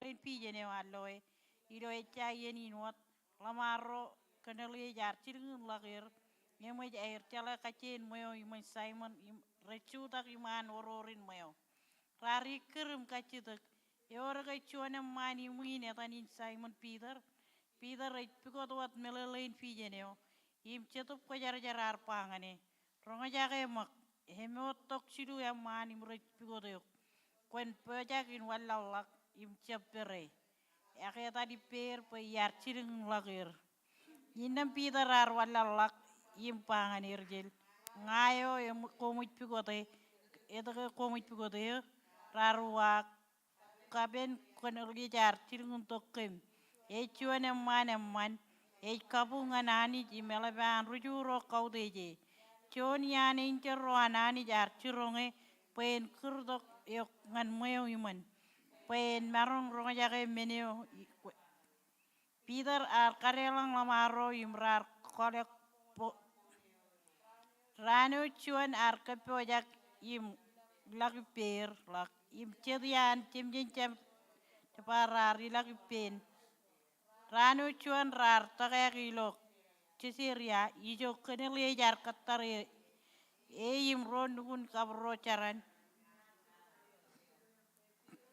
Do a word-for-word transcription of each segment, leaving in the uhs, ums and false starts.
in pijen eo ear loe. Ilo ejja iien in wōt, ḷōṃaro Kōneliōs ear jilkinḷọk er, eṃōj aer jeḷā kajjien ṃweo iṃōn Saimōn im rej jutak iṃaan oror in ṃweo. Raar ikkūr im kajjitōk, ewōr ke juon eṃṃaan iṃwiin etan in Saimōn Piter? Piter ej pukot wōt meḷeḷe in pijen eo, im Jetōb Kwōjarjar ear ba ñan e, roñjake ṃōk, emoottok jilu eṃṃaan im rej pukot eok. Kwōn pojak in wanlaḷḷọk im jab pere. Ak etal ippāer bwe iar jilkinḷọk er. Innām Piter ear wanlaḷḷọk im ba ñan Erjel, ña eo eṃ-, koṃij pukote, etke koṃij pukote eō? Raar uwaak, kapen Kōneliōs ear jilkintok kōm. Ej juon eṃṃaan eṃṃan, ej kabuñ ñan Anij im eḷap an ri-Ju ro kautiej e. Juon iaan enjeḷ ro an Anij ear jiroñ e bwe en kūrtok eok ñan ṃweo iṃōn, bwe en maroñ roñjake men eo i-, Piter ear kadeḷọñ ḷōṃaro im raar kọlọk bō-, raan eo juon ear kōppojak im ilọk ippāer ḷọk, im jet iaan jemjenjab bar raar ilọk ippān. Raan eo juon raar tōkeak ilo Siseria, ijo Kōneliōs ear kōttar e, e im ro nukun kab ro jeran.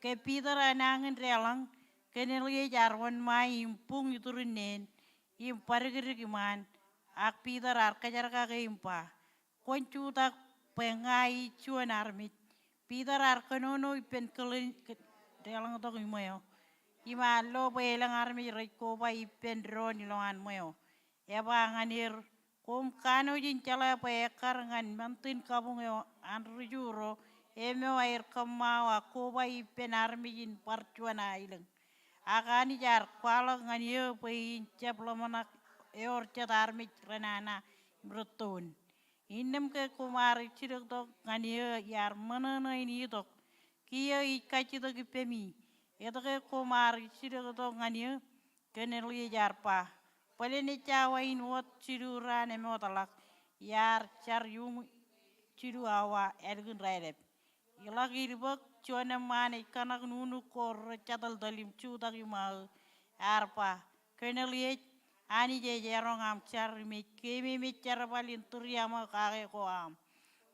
Ke Piter enañin deḷọñ, Kōneliōs ear wōnṃae im buñ iturin neen, im badikdik iṃaan, ak Piter ear kajerkake im ba, kwōn jutak bwe ña ij juon armej. Piter ear kōnono ippān kōḷ in deḷọñtok iṃweo, im ear lo bwe elōñ armej rej koba ippān doon ilowaan ṃweo. Eba ñan er, koṃ kanooj in jeḷā bwe ekkar ñan ṃantin kabuñ eo an ri-Ju ro, emeo aer kōṃṃao ak koba ippān armej in bar juon aelōñ. Ak Anij ear kwaḷọk ñan eō bwe in jab ḷōmṇak ewōr jet armej renana im rettoon. Innām ke koṃ ar ejjilōktok ñan eō iar ṃōṇōṇō in itok, kiiō ij kajjitōk ippemi, etke koṃ ar ejjilōktok ñan eō? Kōneliōs ear ba, bōlen ejja wa in wōt jilu raan emootḷọk, iar jar iuṃwin jilu awa ālikin raelep. Iḷak ilbōk, juon eṃṃaan ej kōṇak nuknuk ko rejatōltōl im jutak iṃaō, ear ba, Kōneliōs, Anij ej eroñ aṃ jar im ej keememej jerbal in tūriaṃo kake ko aṃ.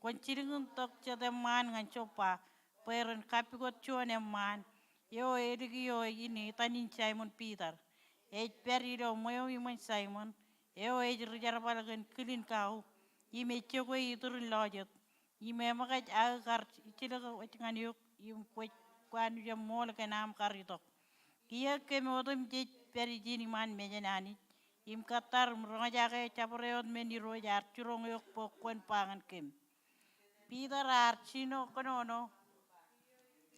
Kwōn jilkintok jet eṃṃaan ñan Joppa, bwe ren kappukot juon eṃṃaan, eo elikio in etan in Saimōn Piter. Ej pād ilo ṃweo iṃōn Saimōn, eo ej ri-jerbal kōn kilin kau, im ej jokwe iturin lọjet. Im eṃōkaj aō kar ejjilōk wōj ñan eok, im kwōj kwaar jab ṃool kōn aṃ kar itok. Kiiō kōm otemjej pād ijin iṃaan mejān Anij, im kōttar im roñjake jabdewōt men Irooj ear jiroñ eok bwe kwōn ba ñan kōm. Piter ear jino kōnono,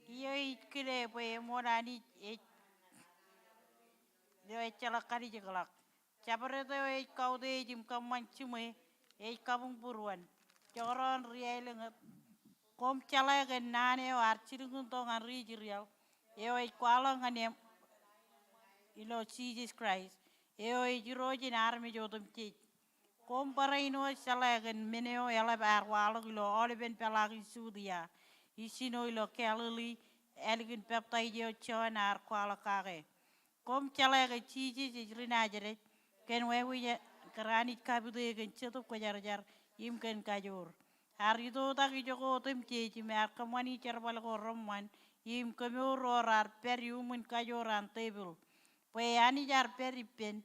kiiō ij kile bwe eṃool Anij ej, eo ejjeḷọk kalijekḷọk. Jabdewōt eo ej kautiej im kōṃṃan jiṃwe ej kabuñbūruon. Jekdọọn ri-aelōñ, koṃ jeḷā kōn naan eo ear jilkintok ñan ri-Israel, eo ej kwaḷọk ñan eṃ ilo Jisōs Kraist, eo ej Irooj in armej otemjej. Koṃ barāinwōt jeḷā kōn men eo eḷap ear waḷọk ilo aolepen peḷaakin Judia, ijjino ilo Galili, ālikin peptaij eo Jon ear kwaḷọk kake. Koṃ jeḷā ke Jisōs ej ri-Nazeret, kōn wāween kar Anij kapit e kōn Jetōb Kwōjarjar im kōn kajoor. Ear itoitak ijoko otemjej im ear kōṃṃani jerbal ko reṃṃan, im kōmour ro raar pād iuṃwin kajoor an tepil. Bwe Anij ear pād ippān,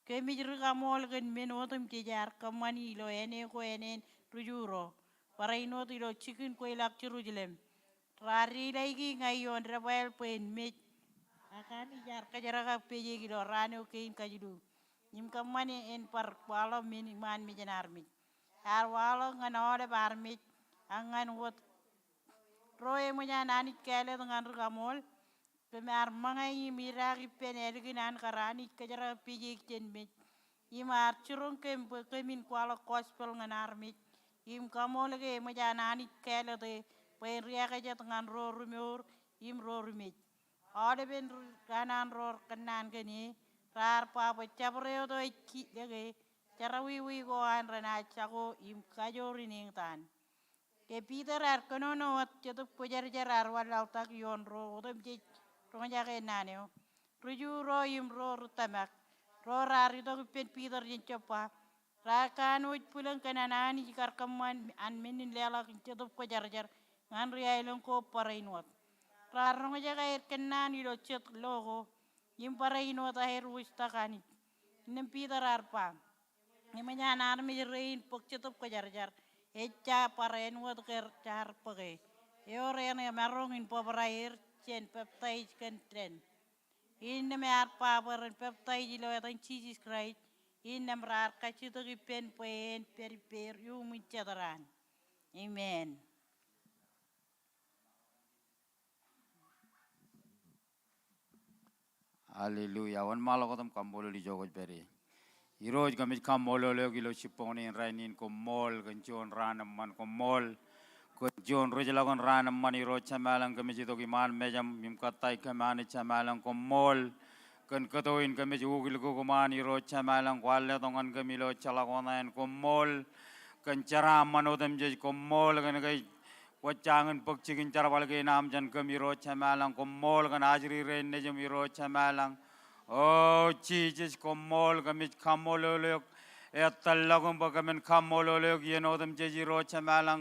kōmij ri-kaṃool kōn men otemjej ear kōṃṃani ilo āne ko ānen ri-Ju ro, barāinwōt ilo jikin kweilọk Jerusalem. Raar deḷọñiki ña ioon debwāāl bwe en mej. Ak Anij ear kōjerkakpeje ilo raan eo kein kajilu, im kōṃṃane en bar kwaḷọk men iṃaan mejān armej. Ear waḷọk ñan aolep armej, ak ñan wōt ro eṃōj an Anij kāālōt ñan ri-kaṃool, kōm ar ṃōñā im idaak ippān ālikin an kar Anij kōjerkakpejeik jān mej. Im ar jiroñ kōm bwe kōmin kwaḷọk gospel ñan armej, im kaṃool ke eṃōj an Anij kāālōt e bwe en riakajet ñan ro ri-mour im ro ri-mej. Aolepen ri-, rikanaan ro rekōnnaan kōn e, raar ba bwe jabdewōt eo ej kilōk e, jerọwiwi ko an renaaj jako im kajoor in eñtaan. Ke Piter ear kōnono wōt, Jetōb Kwōjarjar ear wanlaḷtak ioon ro otemjej Roñjake naan eo. Ri Ju ro im ro ri tōmak, ro raar itok ippān Piter jān Joppa, raar kanooj bwilōñ kōn an Anij kar kōṃṃan an men in leḷọk in Jetōb Kwōjarjar ñan ri aelōñ ko barāinwōt. Raar roñjake aer kōnnaan ilo jet lo ko im barāinwōt aer wōjtak Anij. Innām Piter ear ba, eṃōj an armej rein bōk Jetōb Kwōjarjar, ejja barāinwōt ke jaar bōke. Ewōr eṇ emaroñ in bōbrae er jān peptaij kōn dān. Innām ear ba bwe ren peptaij ilo etan Jisōs Kraist, innām raar kajjitōk ippān bwe en pād ippāer iuṃwin jet raan. Amen. Hallelujah. Wōnṃaanḷọk wōt im kaṃṃoolol ijo kwōj pād ie. Irooj, kōmij kaṃṃoolol eok ilo jibboñōn in rainin. Koṃṃool kōn juon raan eṃṃan. Koṃṃool kōn juon ri-jeḷā kōn raan eṃṃan. Irooj Jemām ilañ, kōmij itok iṃaan mejaṃ im kōttāik kōm Anij Jemām ilañ. Koṃṃool kōn kōto in kōmij ukōt kōm an, Irooj Jemām ilañ, kwaar letok ñan kōm ilo jeḷā ko ṇa in. Koṃṃool kōn jeraaṃṃan otemjej. Koṃṃool kōn ke kwōj jañin bōk jikin jerbal kein aṃ jān kōm, Irooj Jemām ilañ. Koṃṃool kōn ajri rein nejiṃ, Irooj Jemām ilañ. O Jisōs, koṃṃool, kōmij kaṃṃoolol eok. Ettōr ḷọk im bwe kōmin kaṃṃoolol eok iien otemjej, Irooj Jemām ilañ.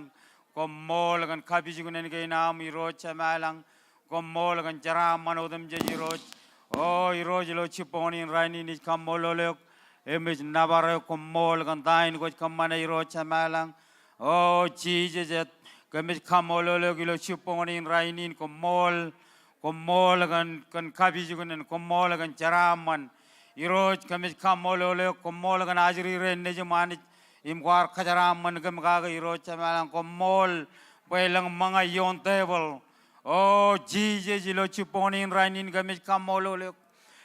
Koṃṃool kōn kapijuknen kein aṃ, Irooj Jemām ilañ. Koṃṃool kōn jeraaṃṃan otemjej, Irooj. O Irooj, ilo jibboñōn in rainin ij kaṃṃoolol eok im ij nōbar eok. Koṃṃool kōn ta in kwōj kōṃṃane, Irooj Jemām ilañ. O Jisōs, kōmij kaṃṃoolol eok ilo jibboñōn in rainin. Koṃṃool, koṃṃool kōn, kōn kapijuknen, koṃṃool kōn jeraaṃṃan. Irooj, kōmij kaṃṃoolol eok, koṃṃool kōn ajri rein nejiṃ Anij im kwaar kajeraaṃṃan kōm kake, Irooj Jemām ilañ. Koṃṃool bwe elōñ ṃōñā ioon tebōḷ. O Jisōs, ilo jibboñōn in rainin kōmij kaṃṃoolol eok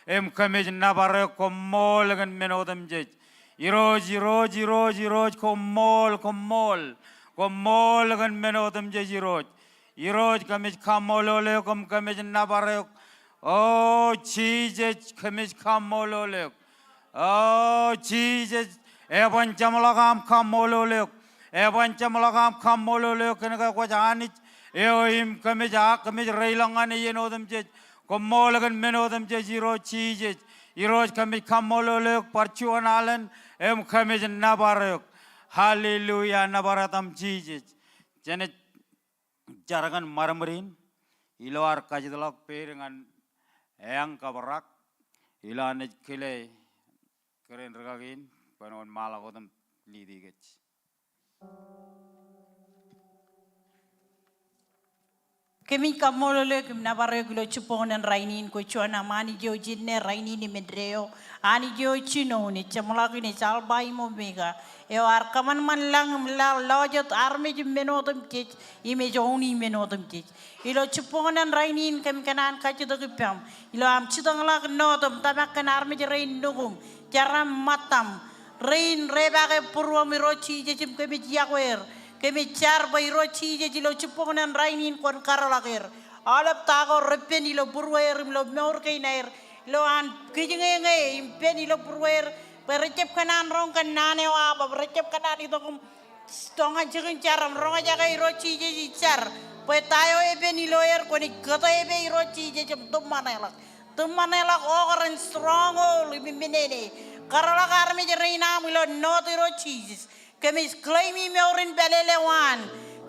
im kōmij nōbar eok. Koṃṃool kōn men otemjej. Irooj, Irooj, Irooj, Irooj, koṃṃool, koṃṃool. Koṃṃool kōn men otemjej, Irooj. Irooj, kōmij kaṃṃoolol eok im kōmij nōbar eok. O Jisōs, kōmij kaṃṃoolol eok. O Jisōs, eban jeṃḷọk aṃ kaṃṃoolol eok. Eban jeṃḷọk aṃ kaṃṃoolol eok kōn ke kwōj Anij eo im kōmij a, kōmij reiḷọk ñan e iien otemjej. Koṃṃool kōn men otemjej, Irooj Jisōs. Irooj, kōmij kaṃṃoolol eok bar juon alen im kōmij nōbar eok. Hallelujah, nōbar etaṃ Jisōs. Jenaaj jar kōn ṃadṃōd in ilo ad kajjitḷọk peiid ñan eañ kab rak ilo an naaj kile kōrā in rūkaki in bwe en wōnṃaanḷọk wōt im lead kōj. Kōmij kaṃṃoolol eok im nōbar eok ilo jibboñōn rainin. Kwōj juon aṃ Anij eo ej inne, rainin im indeeo, Anij eo ej jinoin, ej jeṃḷọkin, ej Alpha im Omega, eo ear kōṃanṃan lañ im laḷ, lọjet, armej im men otemjej, im ej own men otemjej. Ilo jibboñōn rainin kōm kōṇaan kajjitōk ippaṃ ilo aṃ jitōñḷọk north im tōmak kōn armej rein nukuṃ, jeraṃ, ṃōttaṃ, rein rej ba ke būruōṃ, Irooj Jisōs, im kōmij yokwe er. Kōmij jar bwe Irooj Jisōs ilo jibboñōn rainin kwōn karōḷọk er. Aolep ta ko repen ilo būrueer im ilo mour kein aer, ilo an kōjñeñe im pen ilo būrueer, bwe rejjab kōṇaan roñ kōn naan eo aō, bwe rejjab kōṇaan itok im toñan jikin jar im roñjake, Irooj Jisōs, ij jar bwe ta eo epen ilo er kwōnaaj kōto epe, Irooj Jisōs, im tūṃaneḷọk. Tūṃaneḷọk okar in stronghold im minene. Karōḷọk armej rein aṃ ilo north, Irooj Jisōs. Kōmij claim-i mour in pālele waan.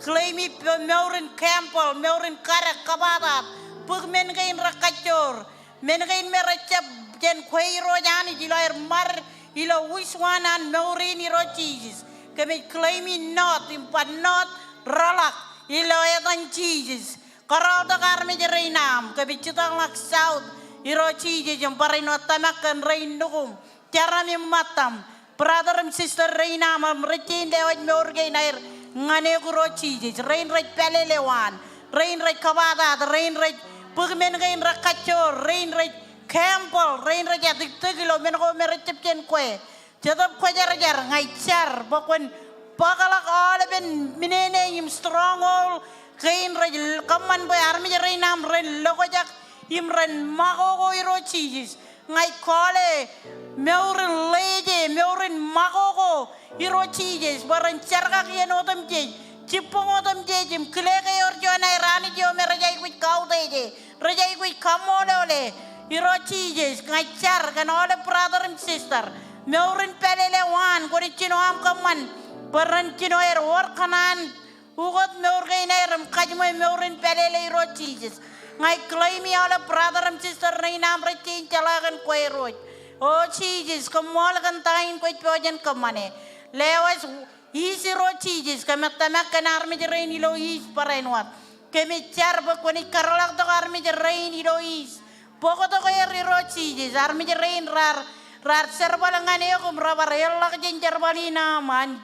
Claim-i p-, mour in gamble, mour in kadek, kōbatat. Bōk men kein rekajjoor. Men kein me rejjab jān kwe, Irooj Anij, ilo aer ṃad ilo wūjwaan an mour in, Irooj Jisōs. Kōmij claim-i north im ba north reḷọk ilo etan Jisōs. Kōrọọltok armej rein aṃ. Kōmij jitōñḷọk south, Irooj Jisōs, im barāinwōt tōmak kōn rein nukuṃ, jeraṃ im ṃōttaṃ, brother im sister rein aṃ im rej jañin lewōj mour kein aer ñan eok, Irooj Jisōs. Rein rej pālele waan, rein rej kōbatat, rein rej bōk men kein rekajjoor, rein rej gamble, rein rej ātiktōk ilo men ko me rejjab jān kwe. Jetōb Kwōjarjar, ña ij jar bwe kwōn bōkḷọk aolepen minene im stronghold kein rej kōṃṃan bwe armej rein aṃ ren lokjak im ren makoko, Irooj Jisōs. Ña ij kọọle mour in leje, mour in makoko, Irooj Jisōs, bwe ren jerkak iien otemjej. jibboñ otemjej im kile ke ewōr juon aer Anij eo me rej aikuj kautiej e, rej aikuj kaṃṃoolol e. Irooj Jisōs, ña ij jar kōn aolep brother im sister, mour in pālele waan, kwōnaaj jino aṃ kōṃṃan bwe ren jino aer wōr kōṇaan ukōt mour kein aer im kajiṃwe mour in pālele Irooj Jisōs. Ña ij claim e aolep brother im sister rein aṃ rej jañin jeḷā kōn kwe Irooj. O Jisōs, koṃṃool kōn ta in kwōj pojak in kōṃṃane. Lewōj east Irooj Jisōs, kōmij tōmak kōn armej rein ilo east barāinwōt. Kōmij jar bwe kwōnaaj kōrḷọk tok armej rein ilo east. Bōktok er Irooj Jisōs, armej rein raar, raar jerbal ñan eok im raar bar eḷḷọk jān jerbal in aṃ an.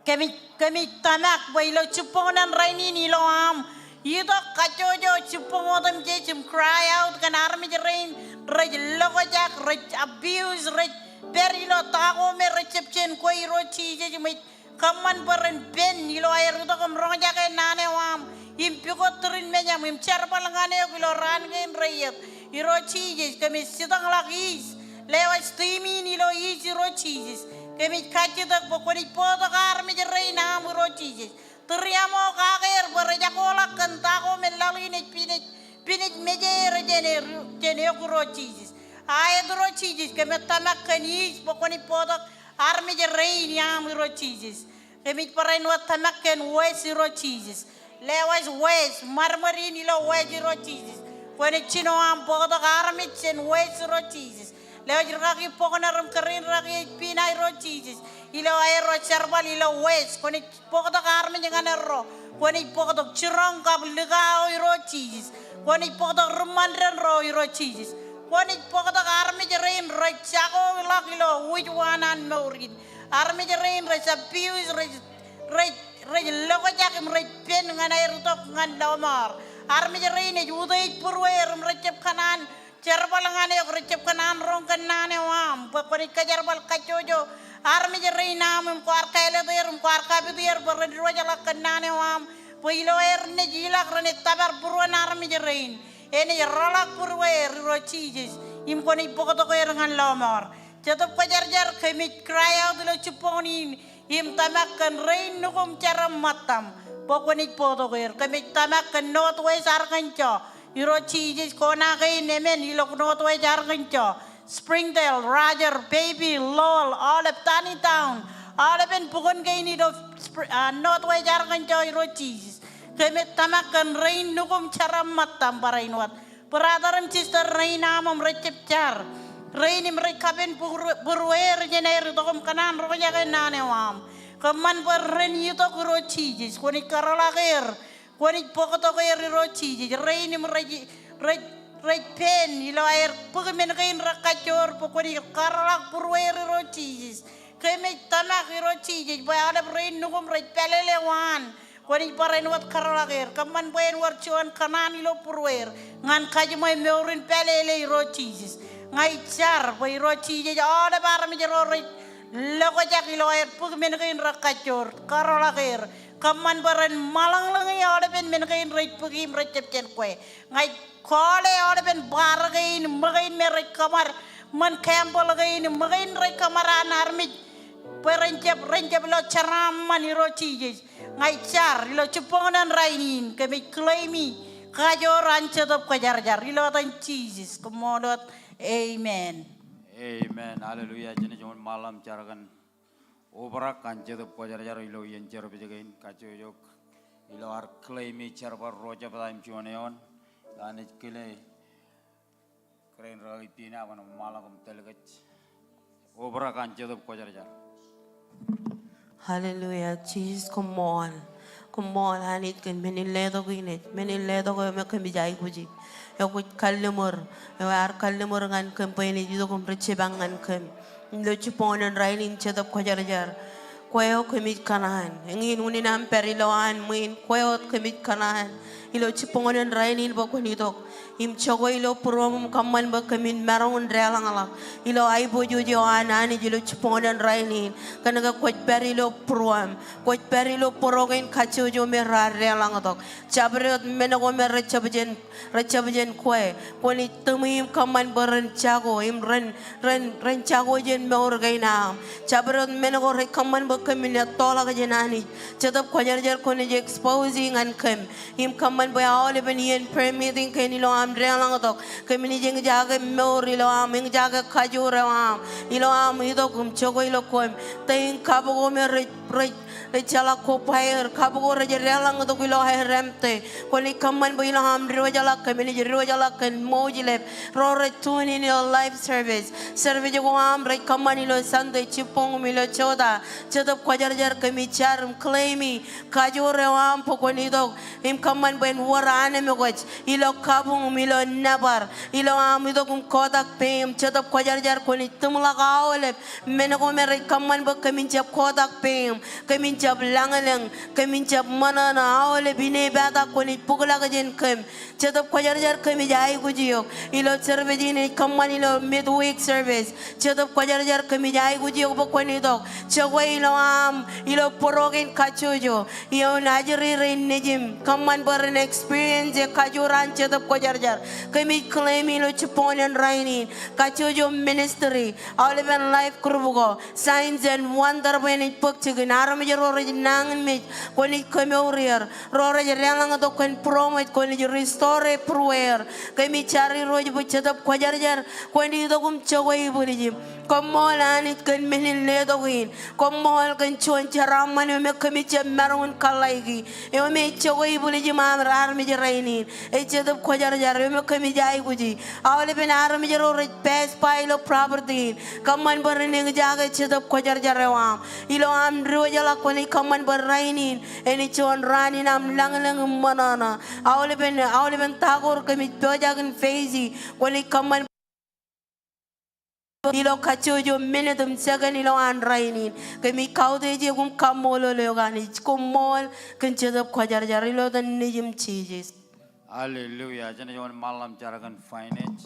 Kōmij, kōmij tōmak bwe ilo jibboñōn rainin ilo aṃ itok kajjojo jibboñ otemjej im cry out kōn armej rein rej lokjak, rej abuse, rej pād ilo ta ko me rejjab jān kwe Irooj Jisōs im ej kōṃṃan bwe ren pen ilo aer itok im roñjake naan eo aṃ im pukot tūrin mejaṃ im jerbal ñan eok ilo raan kein reiiet. Irooj Jisōs, kōmij jitōñḷọk east. Lewōj team in ilo east Irooj Jisōs. Kōmij kajjitōk bwe kwōnaaj bōktok armej rein aṃ Irooj Jisōs. Tūriaṃo kake er bwe rej akoḷọk kōn ta ko me laḷ in ej pinej, pinej mejeer jān er, jān eok Irooj Jisōs. Aet Irooj Jisōs, kōmij tōmak kōn east bwe kwōnaaj bōktok armej rein aṃ Irooj Jisōs. Kōmij barāinwōt tōmak kōn west Irooj Jisōs. Lewōj west, ṃadṃōd in ilo west Irooj Jisōs. Kwōnaaj jino aṃ bōktok armej jān west Irooj Jisōs. Lewōj rikaki Boknor im kōrā in rikaki ej piña Irooj Jisōs. Ilo aerro jerbal ilo west, kwōnaaj bōktok armej ñan erro. Kwōnaaj bōktok jiroñ kab likao Irooj Jisōs. Kwōnaaj bōktok ri ṃandenro Irooj Jisōs. Kwōnaaj bōktok armej rein rej jakoḷọk ilo wūjwaan an mour in. Armej rein rej abuse, rej, rej, rej lokjak im rej pen ñan aer itok ñan lọmọọr. Armej rein ej utiej būrueer im rejjab kōṇaan jerbal ñan eok, rejjab kōṇaan roñ kōn naan eo aṃ. Bwe kwōnaaj kōjerbal kajjojo armej rein aṃ im kwaar kāālōt er im kwaar kapit er bwe ren diwōjḷọk kōn naan eo aṃ. Bwe ilo aer naaj ilọk renaaj tōpar būruon armej rein. Enaaj rōḷọk būrueer Irooj Jisōs. Im kwōnaaj bōktok er ñan lọmọọr. Jetōb Kwōjarjar, kōmij cry out ilo jibboñōn in im tōmak kōn rein nukum jar im ṃōttam bwe kwōnaaj bōktok er. Kōmij tōmak kōn Northwest Arkansas. Irooj Jisōs, kona kein emān ilo Northwest Arkansas. Springdale, Rogers, Fayetteville, Lowell, aolep Taneytown, aolepen bukwōn kein ilo Spr-, ah, Northwest Arkansas Irooj Jisōs. Kōmij tōmak kōn rein nukum jar im ṃōttam barāinwōt. Brother im sister rein aṃ im rejjab jar. Rein im rej kapen būr-, būrueer jān aer itok im kōṇaan roñjake naan eo aṃ. Kōṃṃan bwe ren itok Irooj Jisōs. Kwōnaaj kōrḷọk er. Kwōnaaj bōktok er Irooj Jisōs. Rein im rej, rej, rej pen ilo aer bōk men kein rekajjoor bwe kwōnaaj kōrḷọk būrueer Irooj Jisōs. Kōmij tōmak Irooj Jisōs bwe aolep rein nukum rej pālele waan. Kwōnaaj barāinwōt kōrḷọk er. Kōṃṃan bwe en wōr juon kōṇaan ilo būrueer ñan kajiṃwe mour in pālele Irooj Jisōs. Ña ij jar bwe Irooj Jisōs aolep armej ro rej lokjak ilo aer bōk men kein rekajjoor, kōrḷọk er. Kōṃṃan bwe ren ṃōḷañḷọñe aolepen men kein rej bōk im rejjab jān kwe. Ña ij kọọle aolepen bar kein, ṃōk kein me rej kōṃad, ṃōn gambling kein, ṃōk kein rej kōṃad an armej. Bwe ren jab, ren jab lo jeraaṃṃan Irooj Jisōs. Ña ij jar ilo jibboñōn rainin, kōmij claim e kajoor an Jetōb Kwōjarjar. Ilo etan Jisōs, koṃṃool wōt. Amen. Amen. Hallelujah. Jenaaj wōnṃaanḷọk im jar kōn obrak an Jetōb Kwōjarjar ilo iien service kein kajjojo. Ilo ad claim e jerbal ro jebta im juon eoon. Ilo ad naaj kile kōrā in rikaki Tina bwe en ṃaanḷọk im tōl kōj. Obrak an Jetōb Kwōjarjar. Hallelujah. Jisōs koṃṃool. Koṃṃool Anij kōn men in letok in ej, men in letok eo me kōmij aikuji. Eo kwōj kalliṃur, eo ear kalliṃur ñan kōm bwe enaaj itok im ri jipañ ñan kōm. Ilo jibboñōn rainin Jetōb Kwōjarjar. Kwe eo kōmij kōṇaan. Eñin unin aṃ pād ilowaan ṃwiin, kwe eo kōmij kōṇaan. ilo jibboñōn rainin bwe kwōn itok im jokwe ilo būruōm im kōṃṃan bwe kōmin maroñ in deḷọñḷọk ilo aiboojoj eo an Anij ilo jibboñōn rainin. Kōnke kwōj pād ilo būruōm, kwōj pād ilo bōro kein kajjojo me raar deḷọñtok. Jabdewōt men ko me rej jab jān, rej jab jān kwe, kwōnaaj tūṃwe im kōṃṃan bwe ren jako im ren ren, ren jako jān mour kein aṃ. Jabdewōt men ko rej kōṃṃan bwe kōmin ettoḷọk jān Anij, Jetōb Kwōjarjar kwōnaaj expose ñan kōm im kōṃṃan bwe aolepen iien prayer meeting kein ilo aṃ deḷọñtok, kōminaaj eñjake mour ilo aṃ, eñjake kajoor eo aṃ ilo aṃ itok im jokwe ilo kwe im tōl in kab ko me rej, rej ejjeḷọk ko bwe er kab ko rej deḷọñtok ilo aer empty. Kwōnaaj kōṃṃan bwe ilo aṃ diwōjḷọk kōm, kōminaaj diwōjḷọk kōn ṃōjḷọk ro rej tune in ilo live service. Service ko aṃ rej kōṃṃan ilo Sunday jibboñ im ilo jota. Jetōb Kwōjarjar kōmij jar im claim i kajoor eo aṃ bwe kwōn itok im kōṃṃan bwe en wōr anemkwōj ilo kabuñ im ilo nōbar ilo aṃ itok im kotak peim. Jetōb Kwōjarjar kwōnaaj tūṃḷọk aolep men ko me rej kōṃṃan bwe kōmin jab kotak peim, kōmin jab lañlōñ, kōmin jab ṃōṇōṇō, aolep inepata kwōnaaj bōkḷọk jān kōm. Jetōb Kwōjarjar kōmij aikuj eok ilo service in ej kōṃṃan ilo midweek service. Jetōb Kwōjarjar kōmij aikuj eok bwe kwōn itok jokwe ilo aṃ ilo bōro kein kajjojo ioon ajri rein nejim kōṃṃan bwe ren experience e kajoor an Jetōb Kwōjarjar. Kōmij claim ilo jibboñōn rainin kajjojo ministry, aolepen life group ko, signs and wonder bwe enaaj bōk jikin. Armej ro rej nañinmej kwōnaaj kemour er, ro rej deḷọñtok kōn būroṃōj kwōnaaj restore būrueer. Kōmij jar Irooj bwe Jetōb Kwōjarjar kwōn itok im jokwe ibwiljim. Koṃṃool Anij kōn men in letok in. Koṃṃool kōn juon jeraaṃṃan eo me kōmij jab maroñ in kōḷḷāiki, eo me ej jokwe ibwiljim aṃ armej rainin. Ej Jetōb Kwōjarjar eo me kōmij aikuji. Aolepen armej ro rej pass by ilo property in, kōṃṃan bwe ren eñjake Jetōb Kwōjarjar eo aṃ ilo aṃ diwōjḷọk. Kwōnaaj kōṃṃan bwe rainin enaaj juon raan in aṃ lañlōñ im ṃōṇōṇō. Aolepen, aolepen ta ko kōmij pojak in face i, kwōnaaj kōṃṃan ilo kajjojo minit im second ilo an rainin. Kōmij kautiej eok im kaṃṃoolol eok Anij. Koṃṃool kōn Jetōb Kwōjarjar ilo etan Nejiṃ Jisōs. Hallelujah. Jenaaj wōnṃaanḷọk im jar kōn finance.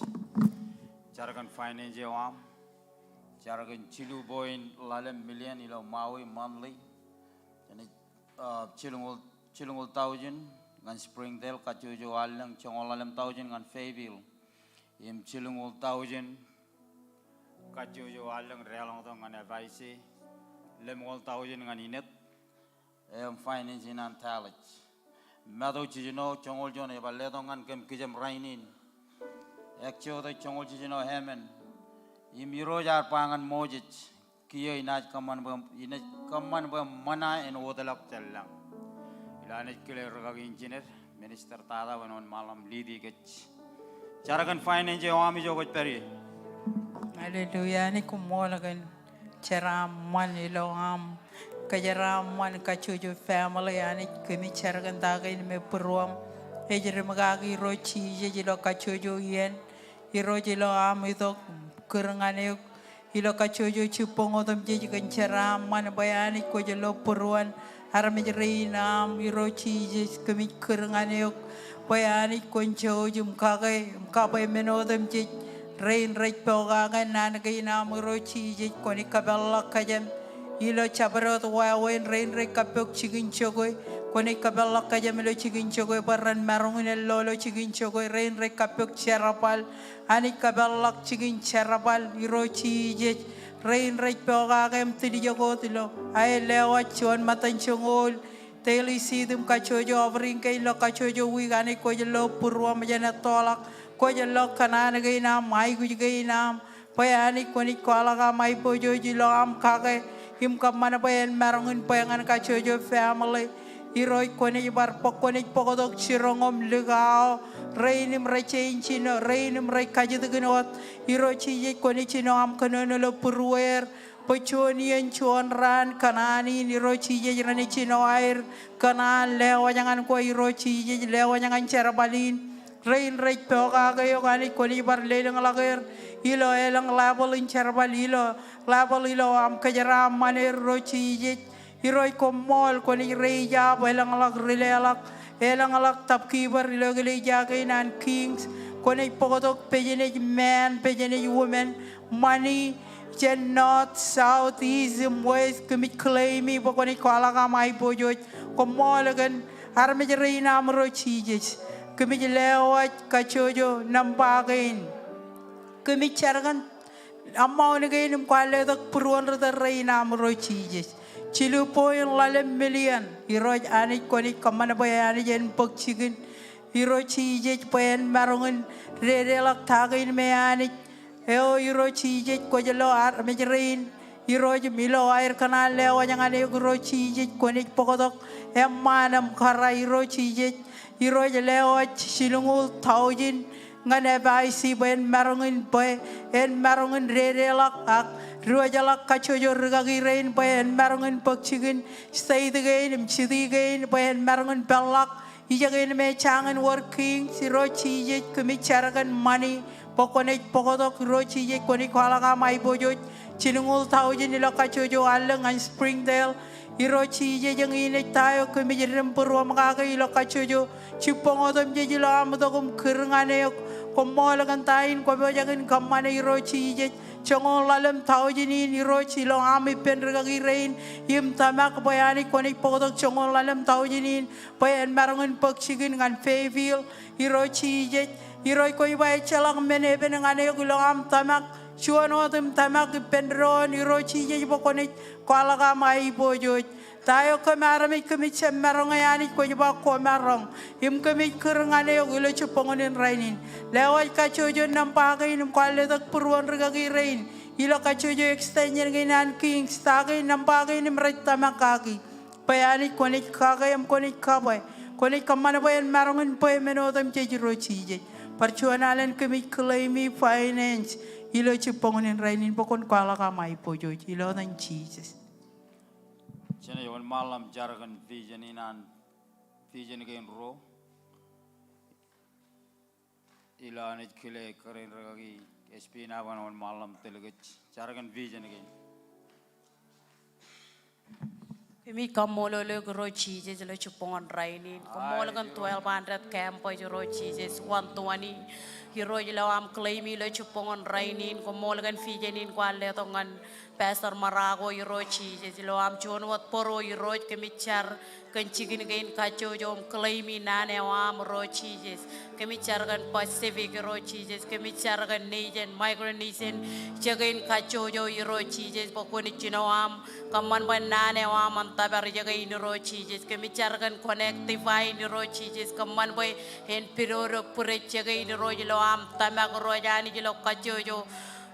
Jar kōn finance eo aṃ. Jar kōn jilu point ḷalem million ilo Maui monthly. Jenaaj, uh, jilñoul, jilñoul thousand ñan Springdale, kajjojo allōñ, joñoul ḷalem thousand ñan Fayetteville. Im jilñoul thousand kajjojo allōñ deḷọñtok ñan F I C, lemñoul thousand ñan Enid, im finance in an Dallas. Matu jiljino joñoul juon ej bar letok ñan kōm kijem rainin. Exodus joñoul jiljino emān. Im Irooj ear ba ñan Moses, kiiō inaaj kōṃṃan bwe, inaaj kōṃṃan bwe ṃōñā en wōtlọk jān lañ. Ilo Anij kile rikaki in jined, minister tata bwe en wōnṃaanḷọk im lead i kōj. Jar kōn finance eo aṃ ijo kwōj pād ie. Hallelujah, Anij koṃṃool kōn jeraaṃṃan ilo aṃ. Kōjeraaṃṃan kajjojo family Anij, kōmij jar kōn ta kein me būruōm. Ej rimkaki Irooj Jisōs ilo kajjojo iien. Irooj ilo aṃ itok, kūr ñan eok ilo kajjojo jibboñ otemjej kōn jeraaṃṃan bwe Anij kwōj lo būruon armej rein aṃ. Irooj Jisōs kōmij kūr ñan eok bwe Anij kwōn jouj im kake im kabwe men otemjej. Rein rej pokake naan kein aṃ Irooj Jisōs kwōnaaj kōpeḷḷọk kōjām ilo jabdewōt wāween. Rein rej kappok jikin jokwe kwōnaaj kōpeḷḷọk kōjām ilo jikin jokwe bwe ren maroñ in lo ilo jikin jokwe. Rein rej kappok jerbal Anij kōpeḷḷọk jikin jerbal Irooj Jisōs. Rein rej pokake im tiljek wōt ilo aer lewōj juon ṃōttan joñoul daily seed im kajjojo offering kein ilo kajjojo wiik. Anij kwōj lo būruōm jān ettoḷọk. Kwōj lo kōṇaan kein aṃ, aikuj kein aṃ. Bwe Anij kwōnaaj kwaḷọk aṃ aiboojoj ilo aṃ kake im kōṃṃan bwe en maroñ in bwe ñan kajjojo family. Irooj kwōnaaj bar bōk, kwōnaaj bōktok jiroñ im likao rein im rej jañin jino, rein im rej kajjitōkin wōt. Irooj Jisōs kwōnaaj jino aṃ kōnono ilo būrueer bwe juon iien juon raan kōṇaan in Irooj Jisōs renaaj jino aer kōṇaan. Lewōj ñan kwe Irooj Jisōs, lewōj ñan jerbal in. Rein rej pokake eok Anij kwōnaaj bar lelōñḷọk er ilo elōñ level in jerbal, ilo level ilo aṃ kōjeraaṃṃan er Irooj Jisōs. Irooj koṃṃool kwōnaaj raise up elōñḷọk ri leḷọk elōñḷọk top keeper ilo eklejia kein an Kings. Kwōnaaj bōktok business men, business women, ṃani jān north, south, east im west. Kōmij claim e bwe kwōnaaj kwaḷọk aṃ aiboojoj. Koṃṃool kōn armej rein aṃ Irooj Jisōs. Kōmij lewōj kajjojo nōṃba kein. Kōmij jar kōn amount kein im kwaar letok būruon ri tōl rein aṃ Irooj Jisōs. Jilu point ḷalem million. Irooj Anij, kwōnaaj kōṃṃan bwe Anij en bōk jikin, Irooj Jisōs, bwe en maroñ in dedeḷọk ta kein me Anij eo Irooj Jisōs kwōj lo armej rein. Irooj, im ilo aer kōṇaan lewōj ñan eok Irooj Jisōs, kwōnaaj bōktok eṃṃaan im kōrā Irooj Jisōs. Irooj, lewōj jilñuul taujin ñan F I C bwe en maroñ in, bwe en maroñ in dedeḷọk ak diwōjḷọk kajjojo rikaki rein bwe en maroñ in bōk jikin state kein im city kein bwe en maroñ in peḷḷọk ijekein me jañin wōr Kings. Irooj Jisōs, kōmij jar kōn ṃani bwe kwōnaaj bōktok Irooj Jisōs, kwōnaaj kwaḷọk aṃ aiboojoj. Jilñuul taujin ilo kajjojo allōñ ñan Springdale. Irooj Jisōs, eñin ej ta eo kōmij dim būruoṃ kake ilo kajjojo jibboñ otemjej ilo aṃ itok im kūr ñan eok. Koṃṃool kōn ta in kwōpojak in kōṃṃane Irooj Jisōs. Joñoul ḷalem taujin in Irooj ilo aṃ ippān rikaki rein im tōmak bwe Anij kwōnaaj bōktok joñoul ḷalem taujin in bwe en maroñ in bōk jikin ñan Fayetteville. Irooj Jisōs, Irooj kwōj ba ejjeḷọk men epen ñan eok ilo aṃ tōmak. Juon wōt im tōmak ippān doon Irooj Jisōs bwe kwōnaaj kwaḷọk aṃ aiboojoj. Ta eo kōm armej kōmij jab maroñ e Anij kwōj ba kwōmaroñ. Im kōmij kūr ñan eok ilo jibboñōn in rainin. Lewōj kajjojo nōṃba kein im kwaar letok būruon rikaki rein ilo kajjojo extension kein an Kings, ta kein, nōṃba kein im rej tōmak kaki. Bwe Anij kwōnaaj kake im kwōnaaj kabwe, kwōnaaj kōṃṃan bwe en maroñ in bwe men otemjej Irooj Jisōs. Bar juon alen kōmij claim e finance ilo jibboñōn in rainin bwe kwōn kwaḷọk aṃ aiboojoj ilo etan Jisōs. Jenaaj wōnṃaanḷọk im jar kōn vision in an, vision kein ruo. Ilo Anij kile kōrā in rikaki S P nabōn wōnṃaanḷọk im tōl kōj jar kōn vision kein. Kōmij kaṃṃoolol eok Irooj Jisōs ilo jibboñōn rainin. Koṃṃool kōn twelve hundred campus Irooj Jisōs, one twenty. Irooj ilo aṃ claim e ilo jibboñōn rainin. Koṃṃool kōn vision in kwaar letok ñan Pastor Marako Irooj Jisōs. Ilo aṃ juon wōt bōro Irooj kōmij jar kōn jikin kein kajjojo im claim e naan eo aṃ Irooj Jisōs. Kōmij jar kōn Pacific Irooj Jisōs. Kōmij jar kōn nation, Micronesian, ijekein kajjojo Irooj Jisōs bwe kwōnaaj jino aṃ kōṃṃan bwe naan eo aṃ en tōpar ijekein Irooj Jisōs. Kōmij jar kōn Connect Divine Irooj Jisōs kōṃṃan bwe en pidodo bwidej ijekein Irooj ilo aṃ tōmak Irooj Anij ilo kajjojo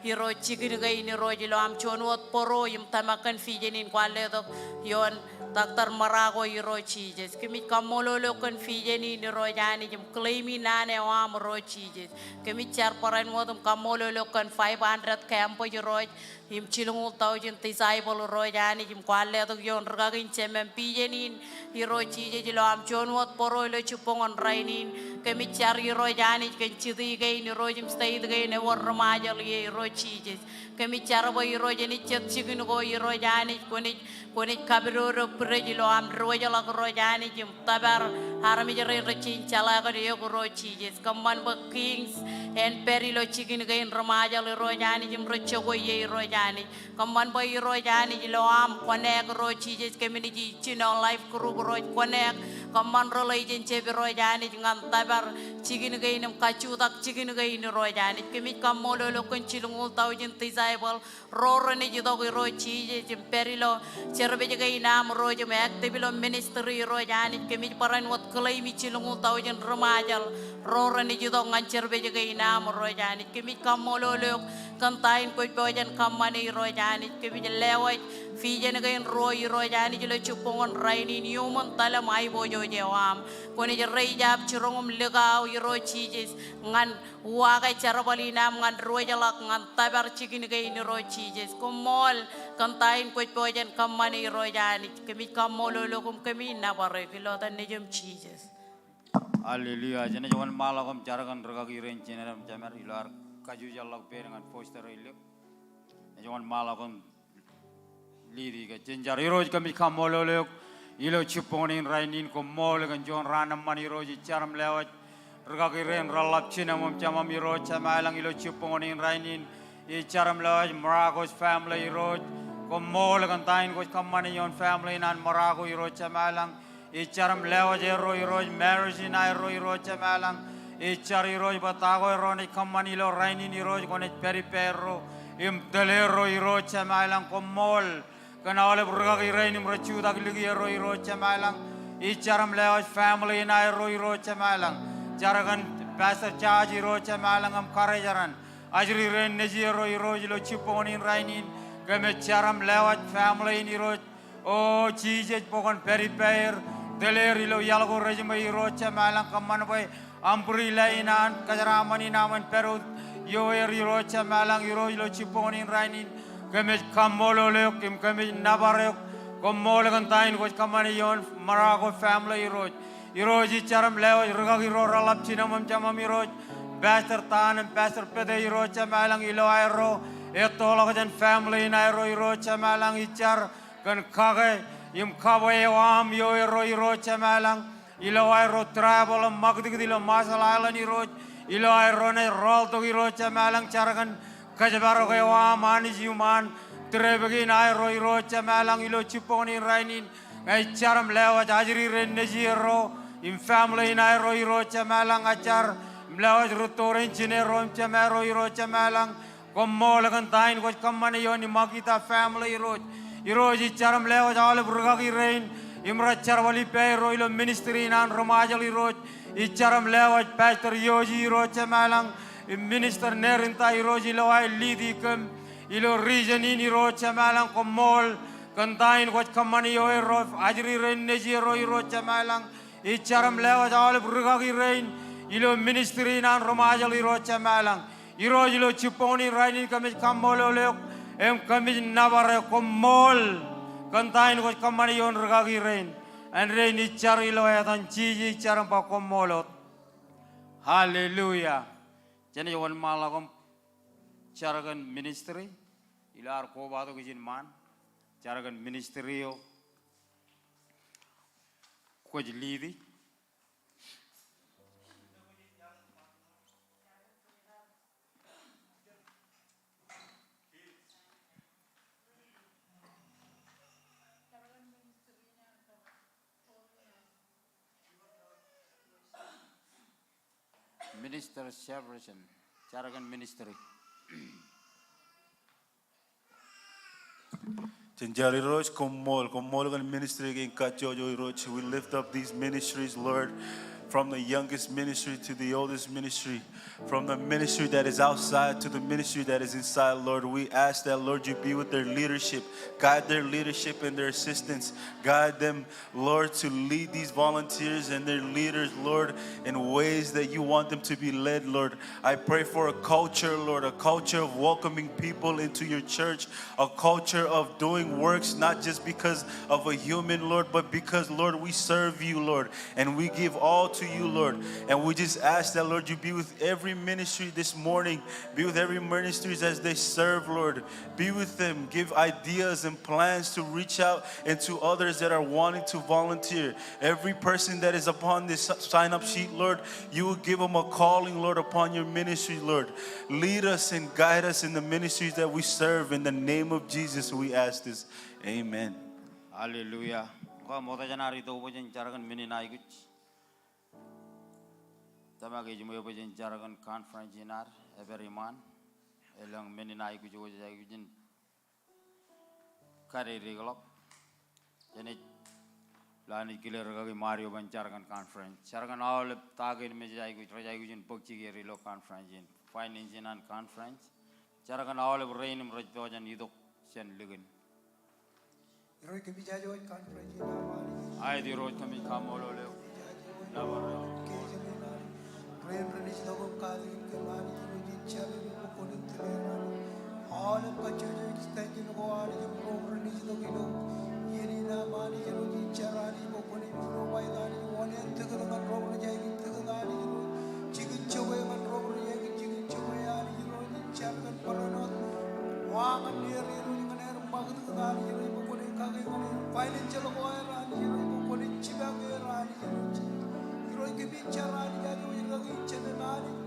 Irooj jikin kein Irooj ilo aṃ juon wōt bōro im tōmak kōn vision in kwaar letok ioon Doctor Marako Irooj Jisōs. Kōmij kaṃṃoolol eok kōn vision in Irooj Anij im claim e naan eo aṃ Irooj Jisōs. Kōmij jar barāinwōt im kaṃṃoolol eok kōn five hundred campus Irooj im jilñuul taujin disciple Irooj Anij im kwaar letok ioon rikaki in jemem vision in Irooj Jisōs ilo aṃ juon wōt bōro ilo jibboñōn rainin. Kōmij jar Irooj Anij kōn city kein Irooj im state kein ewōr ri Ṃajeḷ ie Irooj Jisōs. Kōmij jar bwe Irooj enaaj jet jikin ko Irooj Anij kwōnaaj, kwōnaaj kapidodo bwidej ilo aṃ diwōjḷọk Irooj Anij im tōpar armej rein rej jañin jeḷā kōn eok Irooj Jisōs. Kōṃṃan bwe Kings en pād ilo jikin kein ri Ṃajeḷ Irooj Anij im rej jokwe ie Irooj Anij. Kōṃṃan bwe Irooj Anij ilo aṃ Connect Irooj Jisōs kōmij jino life group Irooj Connect. Kōṃṃan relationship Irooj Anij ñan tōpar jikin kein im kajjutak jikin kein Irooj Anij. Kōmij kaṃṃoolol eok kōn jilñuul taujin disciple ro renaaj itok Irooj Jisōs im pād ilo service kein aṃ Irooj im active ilo ministry Irooj Anij. Kōmij barāinwōt claim e jilñuul taujin ri Ṃajeḷ ro renaaj itok ñan service kein aṃ Irooj Anij. Kōmij kaṃṃoolol eok kōn ta in kwōj pojak in kōṃṃane Irooj Anij. Kōmij lewōj vision kein ruo Irooj Anij ilo jibboñōn rainin iuṃwin tōl im aiboojoj eo aṃ. Kwōnaaj raise up jiroñ im likao Irooj Jisōs ñan uwaake jerbal in aṃ ñan diwōjḷọk ñan tōpar jikin kein Irooj Jisōs. Koṃṃool kōn ta in kwōj pojak in kōṃṃane Irooj Anij. Kōmij kaṃṃoolol eok im kōmij nōbar eok ilo etan Nejiṃ Jisōs. Hallelujah. Jenaaj wōnṃaanḷọk im jar kōn rikaki rein jined im jemed ilo ad kajujeḷḷọk pād ñan foster eo ilo. Jenaaj wōnṃaanḷọk im lead e ke jen jar. Irooj kōmij kaṃṃoolol eok Ilo jibboñōn in rainin, koṃṃool kōn juon raan eṃṃan Irooj. Ij jar im lewōj rūkaki rein reḷap jinem im jemem Irooj Jemem ilañ. Ilo jibboñōn in rainin, ij jar im lewōj Maragos family Irooj. Koṃṃool kōn ta in kwōj kōṃṃane ioon family in an Marago Irooj Jemem ilañ. Ij jar im lewōj erro Irooj, marriage in aerro Irooj Jemem ilañ. Ij jar Irooj bwe ta ko erro naaj kōṃṃan ilo rainin Irooj kwōnaaj pād ippāerro im tōl erro Irooj Jemem ilañ. Koṃṃool kōn aolep rūkaki rein im rej jutak likierro Irooj Jemem ilañ. Ij jar im lewōj family in aerro Irooj Jemem ilañ. Jar kōn Pastor George Irooj Jemem ilañ im karijeran ajri rein nejierro Irooj ilo jibboñōn in rainin. Kōmij jar im lewōj family in Irooj. O Jisōs, bwe kwōn pād ippāer, tōl er ilo iaḷ ko rejiṃwe Irooj Jemem ilañ. Kōṃṃan bwe umbrella in an kōjeraaṃṃan in aṃ en pād wōt ioer Irooj Jemem ilañ. Irooj, ilo jibboñōn in rainin, kōmij kaṃṃoolol eok im kōmij nōbar eok. Koṃṃool kōn ta in kwōj kōṃṃane ioon Marago family Irooj. Irooj, ij jar im lewōj rūkaki ro reḷap jinem im jemem Irooj. Pastor Tan im Pastor Pete Irooj Jemem ilañ, ilo aerro ettoḷọk jān family in aerro Irooj Jemem ilañ. Ij jar kōn kake im kabwe eo aṃ ioerro Irooj Jemem ilañ. Ilo aerro travel im ṃakūtkūt ilo Marshall Island Irooj. Ilo aerro naaj rọọltok Irooj Jemem ilañ, jar kōn kōjparok eo aṃ Anij iuṃwin trip in aerro Irooj Jemem ilañ. Ilo jibboñōn in rainin, ña ij jar im lewōj ajri rein nejierro im family in aerro Irooj Jemem ilañ. Ij jar im lewōj rūtto rein jinerro im jemerro Irooj Jemem ilañ. Koṃṃool kōn ta in kwōj kōṃṃane ioon Imakita family Irooj. Irooj, ij jar im lewōj aolep rūkaki rein im rej jerbal ippāerro ilo ministry in an ri-Ṃajeḷ Irooj. Ij jar im lewōj Pastor Yoji Irooj Jemem ilañ im Minister Nerinta Irooj, ilo aer lead e kōm ilo region in Irooj Jemem ilañ. Koṃṃool kōn ta in kwōj kōṃṃane ioerro ajri rein nejierro Irooj Jemem ilañ. Ij jar im lewōj aolep rūkaki rein ilo ministry in an ri-Ṃajeḷ Irooj Jemem ilañ. Irooj, ilo jibboñōn in rainin kōmij kaṃṃoolol eok im kōmij nōbar eok. Koṃṃool kōn ta in kwōj kōṃṃane ioon rūkaki rein. Āindein ij jar ilo etan Jisōs, ij jar im ba koṃṃool wōt. Hallelujah. Jenaaj wōnṃaanḷọk im jar kōn ministry ilo ad kobatok ijin ṃaan. Jar kōn ministry eo kwōj lead e. Minister Jefferson, jar kōn ministry. Jen jar Irooj, koṃṃool, koṃṃool kōn ministry kein kajjojo Irooj. We lift up these ministries, Lord, from the youngest ministry to the oldest ministry, from the ministry that is outside to the ministry that is inside, Lord. We ask that, Lord, you be with their leadership, guide their leadership and their assistants, guide them Lord, to lead these volunteers and their leaders, Lord, in ways that you want them to be led, Lord. I pray for a culture, Lord, a culture of welcoming people into your church, a culture of doing works not just because of a human, Lord, but because, Lord, we serve you, Lord, and we give all to you, Lord. And we just ask that, Lord, you be with every ministry this morning, be with every ministries as they serve, Lord. Be with them. Give ideas and plans to reach out and to others that are wanting to volunteer. Every person that is upon this sign-up sheet, Lord, you will give them a calling, Lord, upon your ministry, Lord. Lead us and guide us in the ministries that we serve. In the name of Jesus, we ask this. Amen. Hallelujah. Ñe ṃokta jān ad itok bwe jen jar kōn men in aikuj. Tōmak ej ṃool bwe jen jar kōn conference in ad ej pād iṃaan. Elōñ men in aikuj eo jej aikuj in kadedeḷọk. Jenaaj, ilo an ej kile rūkaki Mario ban jar kōn conference. Jar kōn aolep ta kein me jej aikuj, rej aikuj in bōk jikier ilo conference in. Finance in an conference. Jar kōn aolep rein im rej pojak in itok jān likin. Irooj, kōmij aikuj conference in aṃ Anij. Aet Irooj, kōmij kaṃṃoolol eok. Nōbar eok. Rein renaaj itok im katakin kōm Anij Irooj, ij jar im bwe kwōn tōl er Anij. Aolep kajjojo extension ko Anij im ro renaaj itok ilo iien in aṃ Anij Irooj, ij jar Anij bwe kwōn provide Anij, wōn en tōket ñan ro rej aikuj tōket Anij Irooj. Jikin jokwe ñan ro rej aikuj jikin jokwe Anij Irooj, ij jar kōn bōlen wōt wa ñan er Irooj ñan er ṃakūtkūt Anij Irooj bwe kwōn kake ñan er financial ko aer Anij Irooj bwe jipañ er Anij Irooj. Irooj kōmij jar Anij, ajoj rōki jemem Anij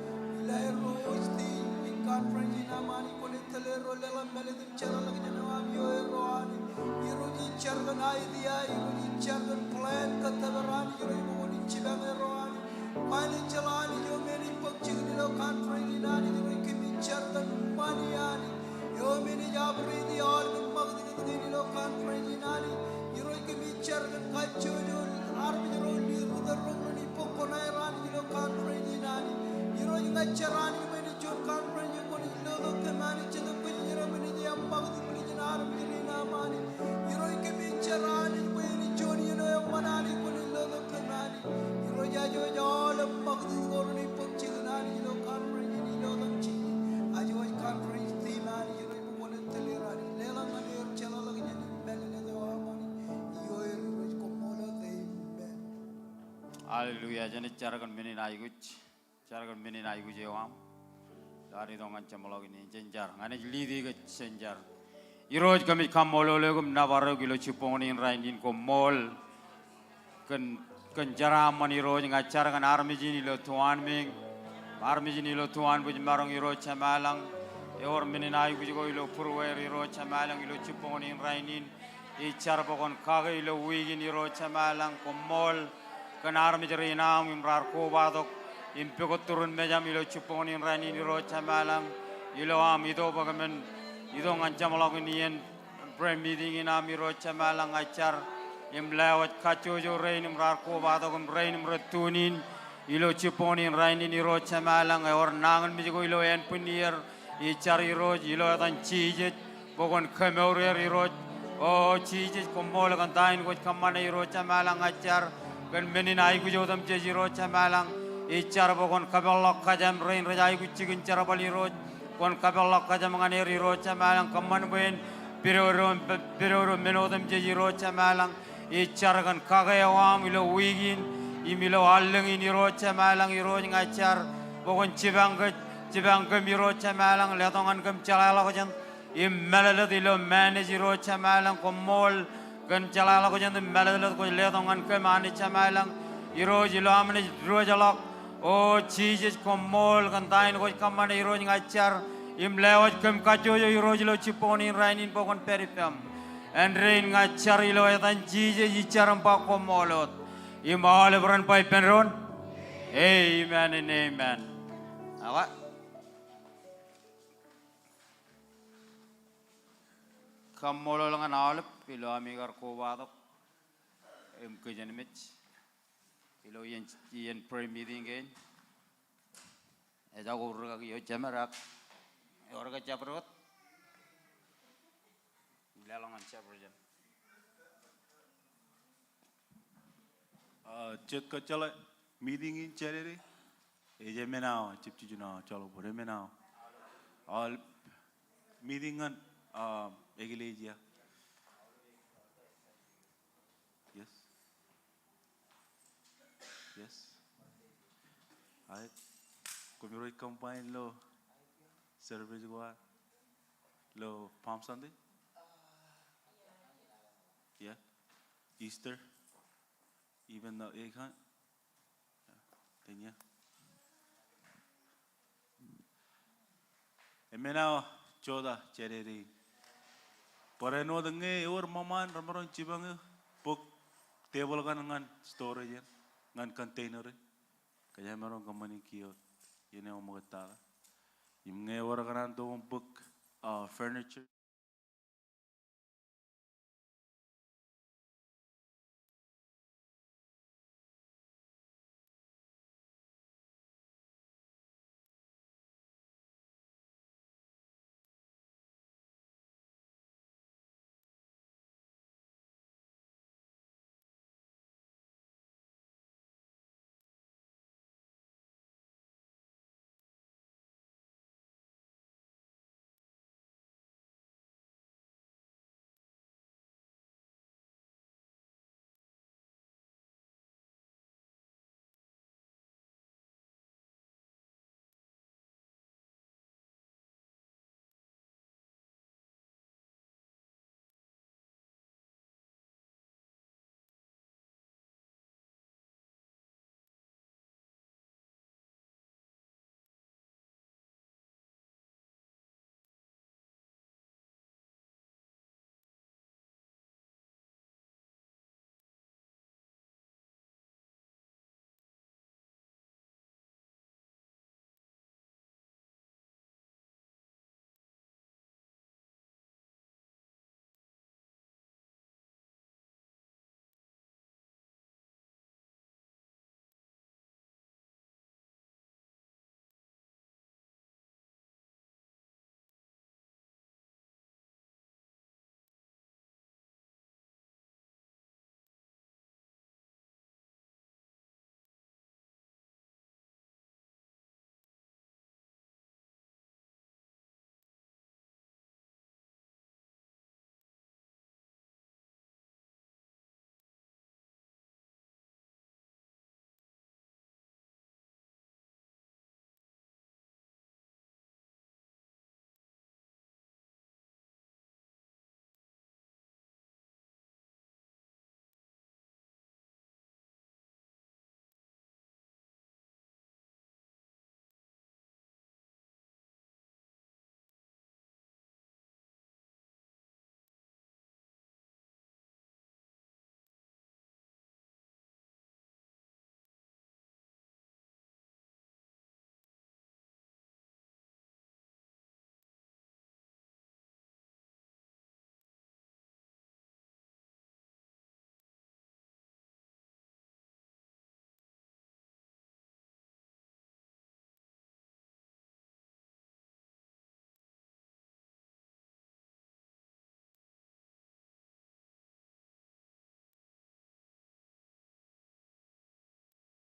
ilo aerro host e in conference in aṃ Anij, kwōnaaj tōl erro leḷọk mālōtlōt im jeḷāḷọkjeṇ eo aṃ ioerro Anij. Irooj ij jar kōn idea, Irooj ij jar kōn plan kōttōpar Anij Irooj bwe kwōnaaj jipañ erro Anij. Kwōnaaj jeḷā Anij eo im enaaj bōk jikin ilo conference in Anij Irooj kōmij jar kōn ṃani Anij eo im enaaj operate e aolepen ṃakūtkūt kein ilo conference in Anij. Irooj kōmij jar kōn kajjojo armej ro ilo rūtōl ro renaaj bōk kuṇaer Anij ilo conference in Anij. Irooj ña ij jar Anij bwe en juon conference eo kwōnaaj lotok kōm Anij Jetōb Kwōjarjar bwe en eṃṃakūt im lijin armej rein aṃ Anij. Irooj kōmij jar Anij bwe en juon iien eo eṃṃan Anij kwōnaaj lotok kōm Anij. Irooj ajoj aolep ṃakūtkūt ko renaaj bōk jikin Anij ilo conference in ilo etan Jisōs. Ajoj conference team Anij Irooj bwe kwōnaaj tōl er Anij. Leḷọk ñan er jeḷāḷọkjeṇ im mālōtlōt eo aṃ Anij. Ioer Irooj, koṃṃool wōt, amen. Hallelujah. Jenaaj jar kōn men in aikuj. Jar kōn men in aikuj eo aṃ. Ilo ad itok ñan jeṃḷọkin in, jen jar. Ña ij lead e kōj, jen jar. Irooj, kōmij kaṃṃoolol eok im nōbar eok ilo jibboñōn in rainin, koṃṃool kōn, kōn jeraaṃṃan Irooj. Ña ij jar kōn armej in ilo Tuanmiiñ, armej in ilo Tuanbwij maroñ Irooj Jemalañ. Ewōr men in aikuj ko ilo būruweir Irooj Jemalañ ilo jibboñōn in rainin. Ij jar bwe kwōn kake ilo wiik in Irooj Jemalañ, koṃṃool kōn armej rein aṃ im raar kobatok im pukot turin mejaṃ ilo jibboñōn in rainin Irooj Jemalañ. Ilo aṃ itok bwe kōmin itok ñan jeṃḷọkin iien prayer meeting in aṃ Irooj Jemalañ, ña ij jar im lewōj kajjojo rein im raar kobatok im rein im rej tune in ilo jibboñōn in rainin Irooj Jemalañ. Ewōr nañinmej ko ilo ānbwinnier, ij jar Irooj ilo etan Jisōs bwe kwōn kemour er Irooj. O Jisōs, koṃṃool kōn ta in kwōj kōṃṃane Irooj Jemalañ. Ña ij jar kōn men in aikuj otemjej Irooj Jemalañ. Ij jar bwe kwōn kapeḷḷọk kōjām rein rej aikuj jikin jerbal Irooj. Kwōn kapeḷḷọk kōjām ñan er Irooj Jemalañ, kōṃṃan bwe en pidodo, pidodo men otemjej Irooj Jemalañ. Ij jar kōn kake eo aṃ ilo wiik in im ilo allōñ in Irooj Jemalañ. Irooj, ña ij jar bwe kwōn jipañ kōj, jipañ kōm Irooj Jemalañ, letok ñan kōm jeḷāḷọkjeṇ im mālōtlōt ilo manage Irooj Jemalañ. Koṃṃool kōn jeḷāḷọkjeṇ im mālōtlōt kwōj letok ñan kōm Anij Jemalañ. Irooj, ilo am naaj diwōjḷọk, o Jisōs, koṃṃool kōn ta in kwōj kōṃṃane Irooj. Ña ij jar im lewōj kōm kajjojo Irooj ilo jibboñōn in rainin bwe kwōn pād ippām. Āindein ña ij jar ilo etan Jisōs, ij jar im ba koṃṃool wōt. Im aolep ren ba ippān doon, amen and amen. Awa. Kaṃṃoolol ñan aolep ilo ami kar kobatok im kijenmej ilo iien, iien prayer meeting kein. Ejako rūkaki eo jemed ak ewōr ke jabdewōt? Leḷọk ñan jabdewōt. Ah, jet kōjjeḷā meeting in Saturday. Ej emān awa, jibjijin awa, joḷọk bōd emān awa. Aolep meeting ñan, ah, eklejia. Yes. Yes. Aet. Koṃiro combine ilo service ko ad ilo Palm Sunday? Yeah. Easter. Even though egg hunt. Tenya. Emān awa jota Saturday in. Barāinwōt ñe ewōr ṃōṃaan remaroñ jipañ eok, bōk tebōḷ kaṇ ñan storage in, ñan container in. Kōjeañ maroñ kōṃṃani kiiō wōt iien eo ṃōkaj tata. Im ñe ewōr kōṇaan tok im bōk, ah, furniture.